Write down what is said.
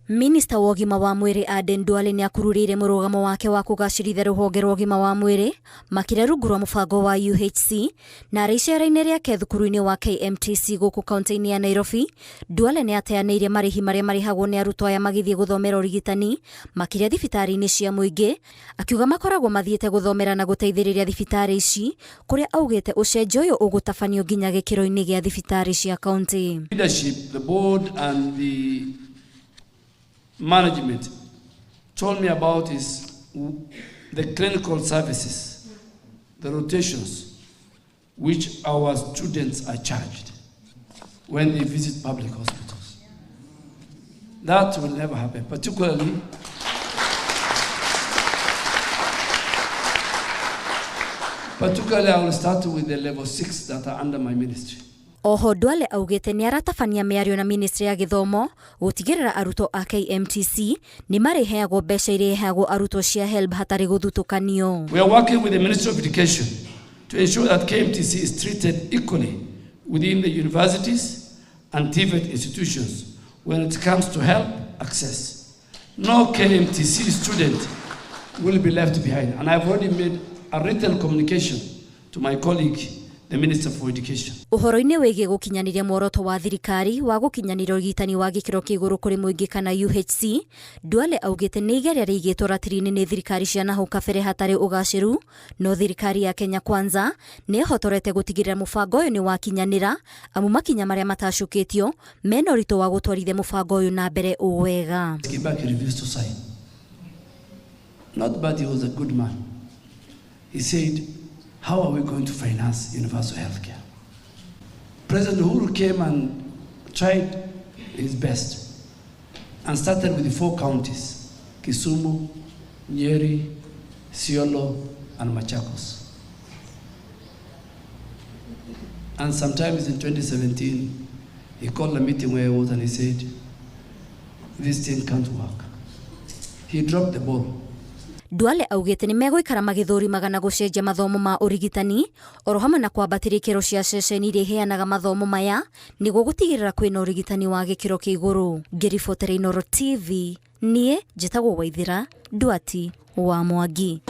Minista wa ũgima wa mwĩrĩ Aden Duale nĩ akururĩire mũrũgamo wake wa kũgacĩrithia rũhonge rwa ũgima wa mwĩrĩ makĩria rungu rwa mũbango wa UHC na arĩ icera-inĩ rĩake thukuru-inĩ wa KMTC gũkũ kaunti-inĩ ya Nairobi. Duale nĩ ateanĩirie marĩhi marĩa marĩhagwo nĩ arutwo aya magĩthiĩ gũthomera ũrigitani makĩria thibitarĩ-inĩ cia mũingĩ, akiuga makoragwo mathiĩte gũthomera na gũteithĩrĩria thibitarĩ ici kũrĩa augĩte ũcenjio ũyũ ũgũtabanio nginya gĩkĩro-inĩ gĩa thibitarĩ cia kaunti. Leadership, the board and the management told me about is the clinical services, the rotations which our students are charged when they visit public hospitals. That will never happen, particularly I will start with the level 6 that are under my ministry. Oho Duale augĩte nĩ aratabania mĩario na ministry ya gĩthomo gũtigĩrĩra arutwo a KMTC nĩ marĩheagwo mbeca iria iheagwo arutwo cia HELB hatarĩ gũthutũkanio. We are working with the Ministry of Education to ensure that KMTC is treated equally within the universities and TVET institutions when it comes to HELB access. No KMTC student will be left behind, and I've already made a written communication to my colleague, the Minister for Education. Ũhoro-inĩ wĩgiĩ gũkinyanĩria muoroto wa thirikari wa gũkinyanĩria ũrigitani wa gĩkĩro kĩa igũrũ kũrĩ mũingĩ kana UHC, Duale augĩte nĩ igeria rĩigĩtwo ratiri-inĩ nĩ thirikari cia nahau kabere hatarĩ ũgacĩru, no thirikari ya Kenya Kwanza nĩ ĩhotorete gũtigĩrĩra mũbango ũyũ nĩ wakinyanĩra, amu makinya marĩa matacũkĩtio mena ũritũ wa gũtwarithia mũbango ũyũ na mbere o wega. Kibaki refused to sign. Not but he was a good man. He said, how are we going to finance universal health care? President Uhuru came and tried his best and started with the 4 counties, Kisumu, Nyeri, Isiolo, and Machakos. And sometimes in 2017, he called a meeting where he was and he said, this thing can't work. He dropped the ball. Duale augĩte nĩ megũikara magĩthũrimaga na gũcenjia mathomo ma ũrigitani oro hamwe na kwambatĩria ikĩro cia ceceni iria iheanaga mathomo maya nĩguo gũtigĩrĩra kwĩna ũrigitani wa gĩkĩro kĩa igũrũ. Ngĩribotera Inooro TV, niĩ njĩtagwo Waithĩra Nduati wa Mwangi.